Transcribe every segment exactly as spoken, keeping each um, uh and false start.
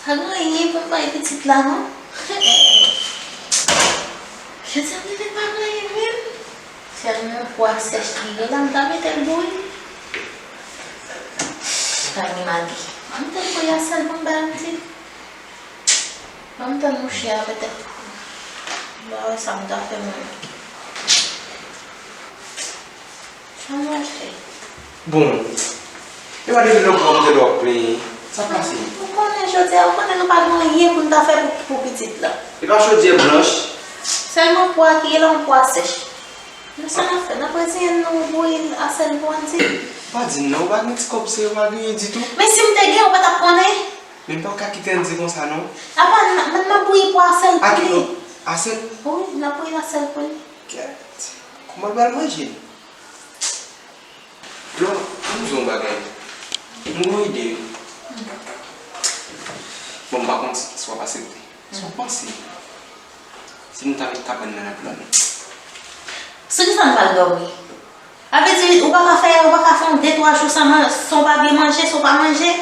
Pa gen anyen pou m bay pitit la, non. Jodi a m rive pa gen anyen menm. Sèlman pwa sèch li ye la, m ta mete l bouyi. Pa gen magi. Ban m tann bouyi a sèl pou m bay yon ti. Ban m tann mouche a petèt. M pa wè sa m ta fè mwen. Sa m pral fè? Bon, e pa depi lòt bò m te dwe ap plenyen. Sa pase? Ou konnen jodi a, ou konnen nou pa gen anyen pou n ta fè pou, pou pitit la. E pa chodyè blanch? Sèlman pwa ki ye la, yon pwa sèch. Men sa n ap fè, n ap reziyen n, nou bouyi l a sèl pou Andy. Pa di n non, ou pa gen ti kòb sere, ou pa gen anyen ditou. Men si m te gen, ou pa t ap konnen? Men m p ap ka kite Andy konsa non. Apa, n, n, n ap bouyi pwa a sèl pou li. A sèl? Wi, n ap bouyi l a sèl pou li. Kèt. Kòman l pral manje? Lò, ann di yon bagay. M gen yon ide. Bon, m pa konn si, si w ap aksepte. Si w panse, si nou ta met kabann nan nan plan. Sou ki sa n pral dòmi? A vle di, ou pa ka fè, ou pa ka fè yon de twa jou san man-, san w pa byen manje, san w pa manje?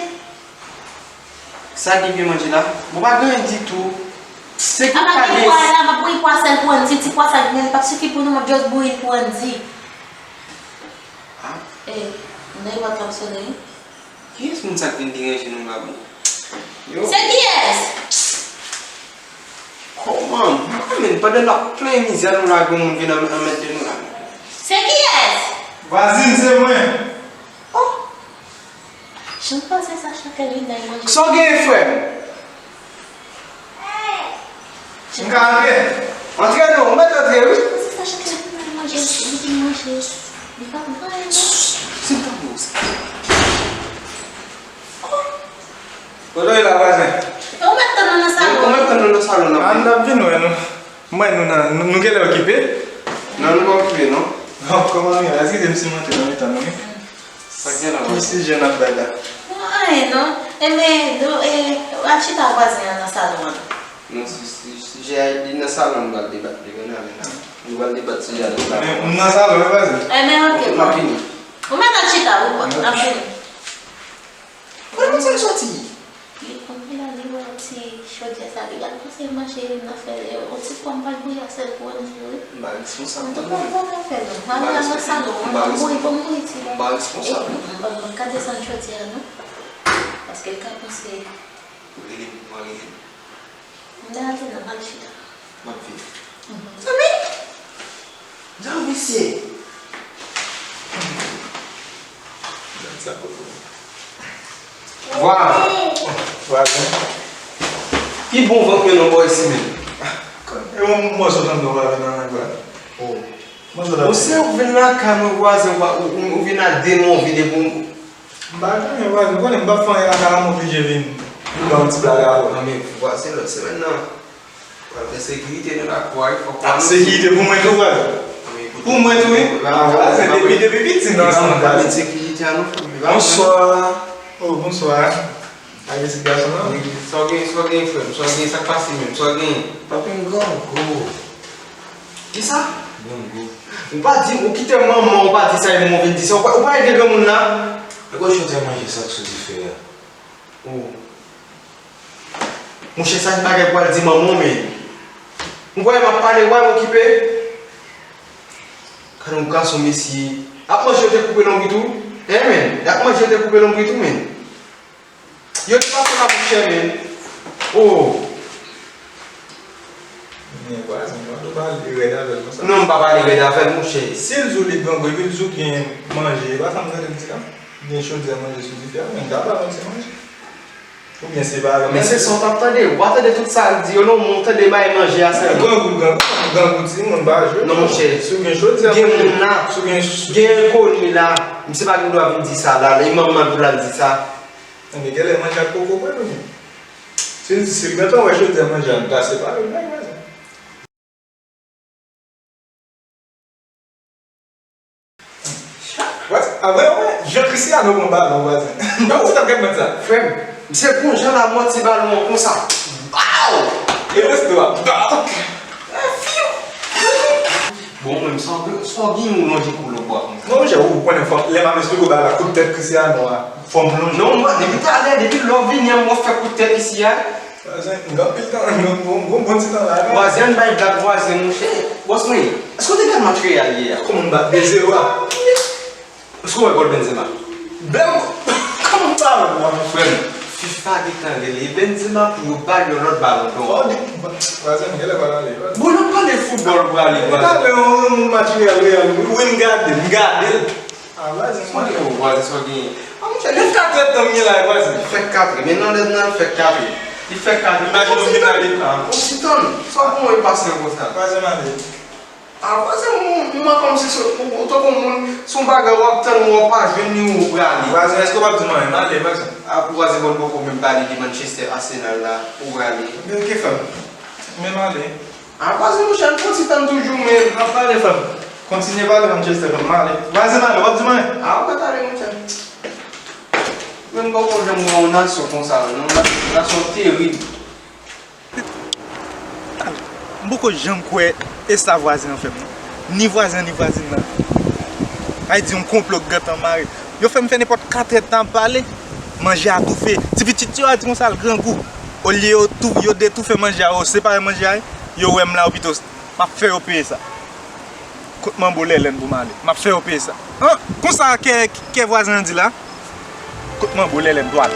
Sa ki byen manje la? Bon, pa gen anyen ditou. Se ki pa gen. Apa gen pwa la, m ap bouyi pwa sèl pou Andy. Ti pwa sa ki gen, li p ap sifi pou nou, m ap just bouyi l pou Andy. Ah. Eh, m nan e pòt la m sone wi. Kiyès moun sa k vin deranje nou la menm? Yo. Se kiyès? Kòman? Mwen menm, pandan n ap plenyen mizè nou la, gen yon moun vin anmède nou la. Se kiyès? Vwazin, se mwen. Oh! Jan m panse sa, Chantal vin nan manje. Sa w genyen, frè m? M ka antre? Antre non, ou mèt antre wi. Se sa, chak lè pou mwen manje, li vin manje. Li pa konn anyen non. Se tankou sa. Kote w ye la, vwazen? E ou mèt tann nou nan salon. Ou mèt tann nou nan salon nan. An, n ap vin wè nou. M wè nou nan, nou, nou genlè okipe? Non, nou pa okipe non. Bon, kòman nou ye? Eskize m si m antre nan mitan nou wi. Sa k gen la, vwazen? Ki sijè n ap bay la? Non, anyen non. Enben, nou, e, al chita vwazen an nan salon an. Non, si, si, sijè a li nan salon, nou pral debat li, men nan men nan. Nou pral debat sijè a nan salon. Men, m nan salon wi, vwazen. Enben, ok, bon. M ap vini. Ou mèt al chita wi, bon. M ap vini. Kote moun sa yo soti? Li konn vin la, li wè ti chodyè sa, li al pase manje nan fè, e, yon ti pwa m pral bouyi a sèl pou Andy wi. M pa responsab non. Mwen te konn fè non. M al nan salon, m bouyi pou m bouyi ti. M pa responsab non. E, m pa, m pa ka desann chodyè a non. Paske l ka panse. Ou rele m, ou pa rele m. M nan ale nan, m al chita. M ap vini. Mhm. Zanmi! Jan misye. Vwa. Vwa, men. Pi bon vant mwen nan bò isi menm. E yon mòso tann nou pa vin nan men vwa. Oh. Mòso la. Ou se ou vin lakay mwen vwazen, ou, ou, ou vin ak de non vide pou m. M pa gen anyen vwazen, ou konnen m p ap fè anyen lakay la, m oblije vin pou ban yon ti blag avè w. Non, men vwazen, lòt semèn nan, pral fè sekirite nan lakou a, fòk ou anonse. Sekirite pou mwen tou, vwazen. Pou mwen tou, wi. Vwazen, depi, depi piti, nan sanm vwazen. Sekirite a nou fè. Bonswa. Oh, bonswa. Ak pitit gason nan? Wi, sa w gen, sa w gen, frè m? Sa w gen, sa k pase menm? Sa w gen? Papi m grangou. Kisa? Grangou. Ou pa di, ou kite manman, ou pa di sa, e mwen ou vin di sa. Ou pa, ou pa ede granmoun la? E gwo chodyè manje sa k sou dife a. Oh. Monchè, sa se bagay pou al di manman w, men. Ou kwè m ap pale, w ap okipe? Gade yon gason, mesye. Ap manje, yo te koupe lonbrit ou? Eh, men. Y ap manje, yo te koupe lonbrit ou, men. Yo te pase la pou chè, men. Oh. Men vwazen, pa dwe pale rèd avè l konsa. Non, m pa pale rèd avè l, monchè. Si l di w li grangou, epi l di w gen manje, e pa sa m tande l di la? Gen chodyè manje sou dife a, men m ta ba l yon ti manje. Oubyen se pa... Men se sa w t ap tande. Ou pa tande tout sa l di yo, non, men w tande bay manje a sèlman. Grangou, grangou, grangou timoun, pa jwe. Non, monchè. Si w gen chodyè manje, si w gen... Gen moun la. Gen enkoni la. Misye pa gen dwa vin di sa la. E manman l pou l al di sa. Enben, genlè manje ak koko bwè nou menm. Si l, si l gentan wè chodyè manje a, nou ta separe l, men vwazen. Vwazen, a vre, wè, jan Cristiano pran balon, vwazen. Mwen, ou t ap gad mèt sa. Frè m, misye pran jan l ap mòti balon an konsa. Baw! E reste a. Baw! Bon, menm sa w gen, sa w gen yon lonje kou lòt bò a konsa. Monchè, ou konnen fò, lè m ap esplike w bagay la, kout tèt Cristiano a, fò m plonje. Non, mwen, depi talè, depi lè w vini an, mwen fè kout tèt isi a. Vwazen, m gen anpil tan, m gen bon, bon, bon ti tan la, non? Vwazen, bay blag vwazen, monchè. Bòs mwen, èske w te gad match Real yè a? Kòman m bat de zewo a? Èske w wè gòl Benzema? Bèl gòl! Kòman m pa wè l la, mon frè m? FIFA gentan rele Benzema pou yo ba l yon lòt balon dò. Fò w di, vwazen, m genlè pral ale. Bon, n ap pale foutbòl ou prale, vwazen. Talè, yon, yon match Real, Real, wi, m gade, m gade l. Ah, vwazen, mwen. Sa w gen, vwazen, sa w genyen? Ah, monchè, li fè katrè tan m gen la, vwazen. Li fè katrè, men nan lè nan, li fè katrè. Li fè katrè. Imajine w vin ale. Ah, bon, ti tann. Sa w gen w pase an konsa? Vwazen, m ale. Ah, vwazen, m, m, m kòmsi se, ou, ou tankou moun, se yon bagay w ap tann, w ap pa jwenn li, ou prale. Vwazen, èske w p ap di m anyen? M ale, vwazen. Ah, vwazen, bon, poko menm pale de Manchester, Arsenal la, ou prale. Men, ki fè m? Men m ale. Ah, vwazen, monchè, n fon ti tann toujou, men. M ap pale, frè m. Kontinye pale Manchester, frè m, m ale. Vwazen, m ale, w ap di m anyen? Ah, ou pa t ale, monchè. Men m poko janm wè yon nasyon konsa, non, yon nasyon terib. M poko janm kwè e sa vwazen an fè m, non. Ni vwazen, ni vwazin nan. Ay di yon konplo k gentan mare. Yo fè m fè nenpòt katrè tan ap pale. Manje a toufe. Ti pitit yo a di konsa l grangou. Olye yo tou, yo detoufe manje a, yo separe manje a, yo wè m la, yo pito, m ap fè yo peye sa. Kot manbo Lèlèn pou m ale? M ap fè yo peye sa. An, konsa kè, kè vwazen an di la? Kot manbo Lèlèn dwat?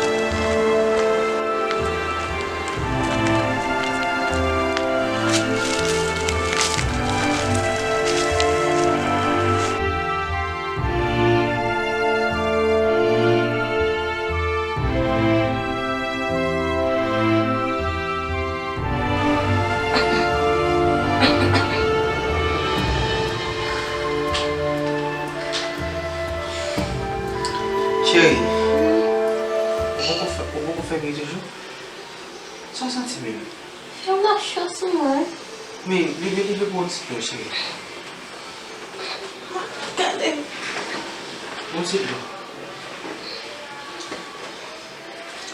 Cheri, ou poko fè, ou poko fè bri toujou? Sa w santi menm? Yon lachans mwen. Men, leve, leve pou yon ti dlo, cheri. Gade m. Yon ti dlo.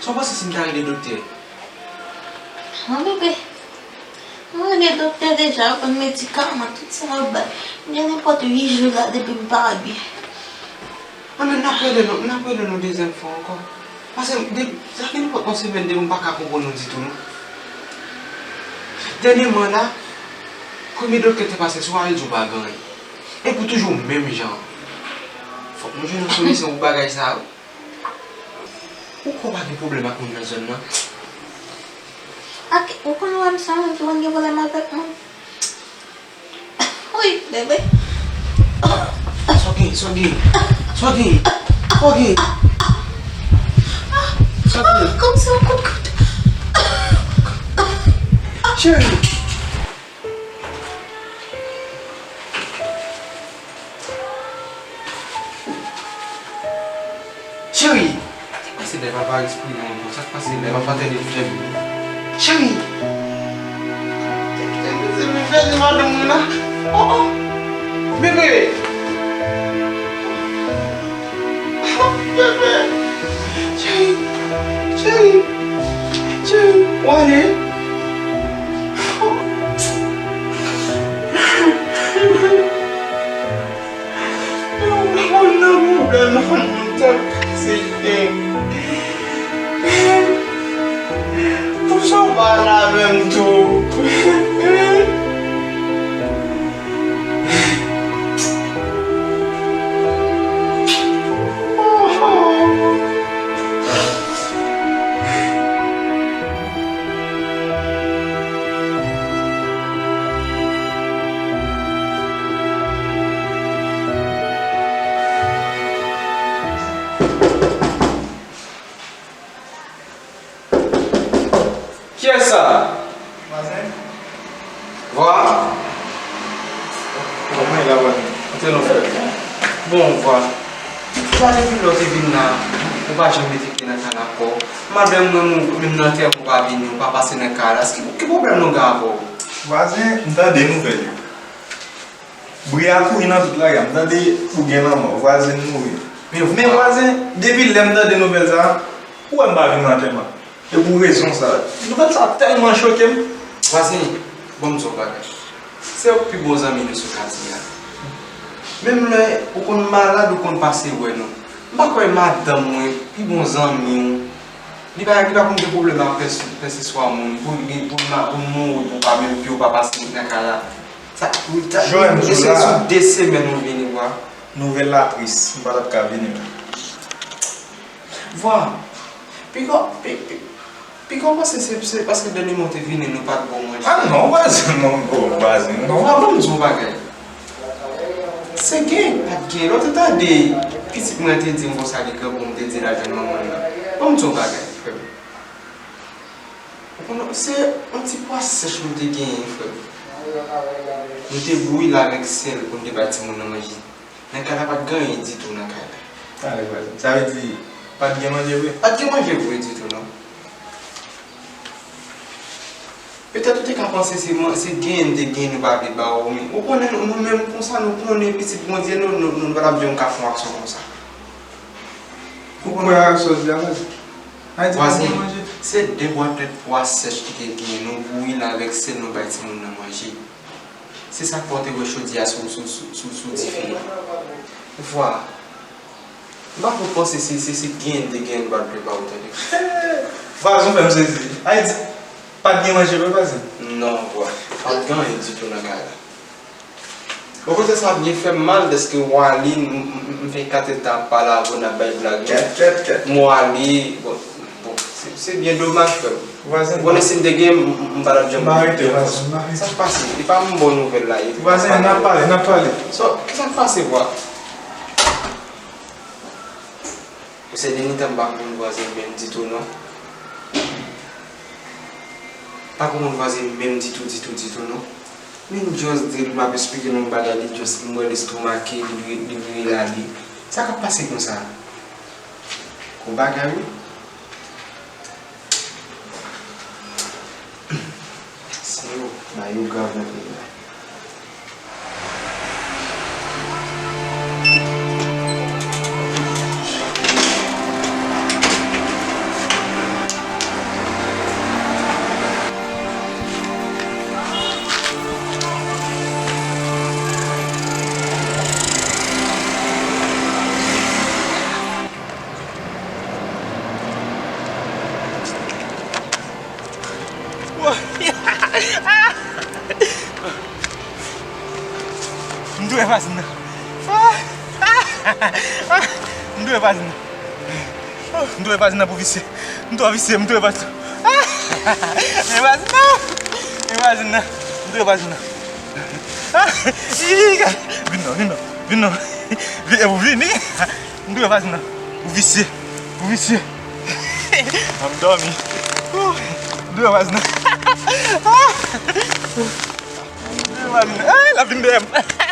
Sa w panse si m ta rele doktè? An bebe, mwen rele doktè deja, yo konn medikaman, tout sa yo bay. M gen nenpòt uit jou la depi m pa byen. Anben, n ap rele nou, n ap rele nou dezyèm fwa ankò. Paske de, sa gen nenpòt yon semèn depi m pa ka konprann nou ditou, non. Dènyèman la, premye doktè te pase sou a, li di w pa gen anyen. Epi w toujou menm jan an. Fòk nou jwenn yon solisyon pou bagay sa yo. Ou kwè w pa gen pwoblèm ak moun nan zòn nan? Ak, ou konn wè m se yon moun ki konn gen pwoblèm avèk moun. Wi, bebe. Sa w gen, sa w gen, sa w gen, sa w gen, sa w gen. Kòm se yon kout kout. Cheri. Cheri! Sa k pase lè papa eksprime konsa? Sa k pase lè papa tande fèm? Cheri! Se misye ki fè de madanm mwen la. Oh, oh! Bebe! Bebe! Cheri! Cheri! Cheri! Ou ale? Yo, moun nan pwoblèm nan, moun sa k pase chen. Pou sa w pa la menm tou. Kiyès sa? Vwazen. Vwa? Bon, mwen la, vwazen. Antre non, frè. Bon, vwa. Vwa, depi lè w te vin la, ou pa janm mete pye nan kay la ankò. Madanm mwen mouri, menm nan antèman ou pa vini, ou pa pase nan kay la. Ki, ki pwoblèm nou gen avè w? Vwazen, m tande nouvèl yo. Bri a kouri nan tout lari a. M tande ou gen lanmò, vwazen mouri. Men, men vwazen, depi lè m tande nouvèl sa a, ou wè m pa vin nan antèman. E pou rezon sa a. Nouvèl sa a tèlman choke m. Vwazen, ban m di w yon bagay. Se ou k pi bon zanmi nou sou katye a. Menm lè ou konn malad, ou konn pase wè nou. M pa kwè madanm mwen, pi bon zanmi w, li pa, li pa konn gen pwoblèm ak pèseswa moun, pou l gen, pou l ma-, pou l mouri, pou pa menm pye w pa pase nan kay la. Sa, ou ta, se sou de semèn ou vini, bwa. Nouvèl la tris, m pa t ap ka vini. Vwa, piko, pi, pi, Piko panse se, se paske dènye mwa w te vini, nou pa t ba w manje. Ah non, vwazen, non, oh, vwazen, non. Vwa, ban m di w yon bagay. Se gen, pa t gen. Lè w te tande pitit mwen te di m konsa li grangou, m te di l al jwenn manman l nan. Ban m di w yon bagay, frè m. Ou konnen, se yon ti pwa sèch nou te genyen, frè m. Nou te bouyi l avèk sèl pou n te bay timoun nan manje. Nan kay la pa t gen anyen ditou nan kay la. Tande, vwazen. Sa vle di, pa t gen manje vre? Pa t gen manje vre ditou, non. Petèt ou te ka panse se man-, se genyen m te genyen nou pa vle ba w, men ou konnen nou, nou menm konsa, nou konnen pitit Bondye, nou, nou, nou pa t ap janm ka fè yon aksyon konsa. Ou kwè ak sa w di a, vwazen? Ayiti pa t gen manje? Vwazen, se de bwat lèt pwa sèch ki te genyen, nou bouyi l avèk sèl, nou bay timoun nan manje. Se sa k fè w te wè chodyè a sou, sou, sou, sou, sou dife a. Vwa. M pa ko panse se, se, se genyen te genyen nou pa t prepa w, tande. Vwazen, ou fè m sezi. Ayiti pa t gen manje vre, vwazen? Non, vwa. Pa t gen anyen ditou nan kay la. Okontrè, sa byen fè m mal dèske w ale, m, m, m, m fè katretan ap pale avè w, n ap bay blag. Kèt, kèt, kèt. M ale, bon, bon, se, se byen domaj, frè m. Vwazen. Ou konnen si m te gen, m, m, m pa t ap janm. M arete, vwazen, m arete. Sa k pase? E pa m ba w nouvèl la, e. Vwazen, n ap pale, n ap pale. So, kisa k pase, vwa? Ou se dènye tan m pa konprann vwazen menm ditou, non. Pa konprann vwazen menm ditou, ditou, ditou, non. Men m just di l, m ap esplike nou yon bagay, li just, m wè l estomake, li vire, li vire l ale. Sa k ap pase konsa? Gwo bagay, wi. Se yo, bagay yo grav nan peyi a. M dwe vazin nan. M dwe vazin nan. M dwe vazin nan pou visye. M twò visye, m dwe vazin nan. M dwe vazin nan. M dwe vazin nan. Vin non, vin non, vin non. Vin, e pou vini. M dwe vazin nan. Ou visye. Ou visye. An m dòmi. Ou, m dwe vazin nan. M dwe vazin nan. Ay, l ap vin dèyè m.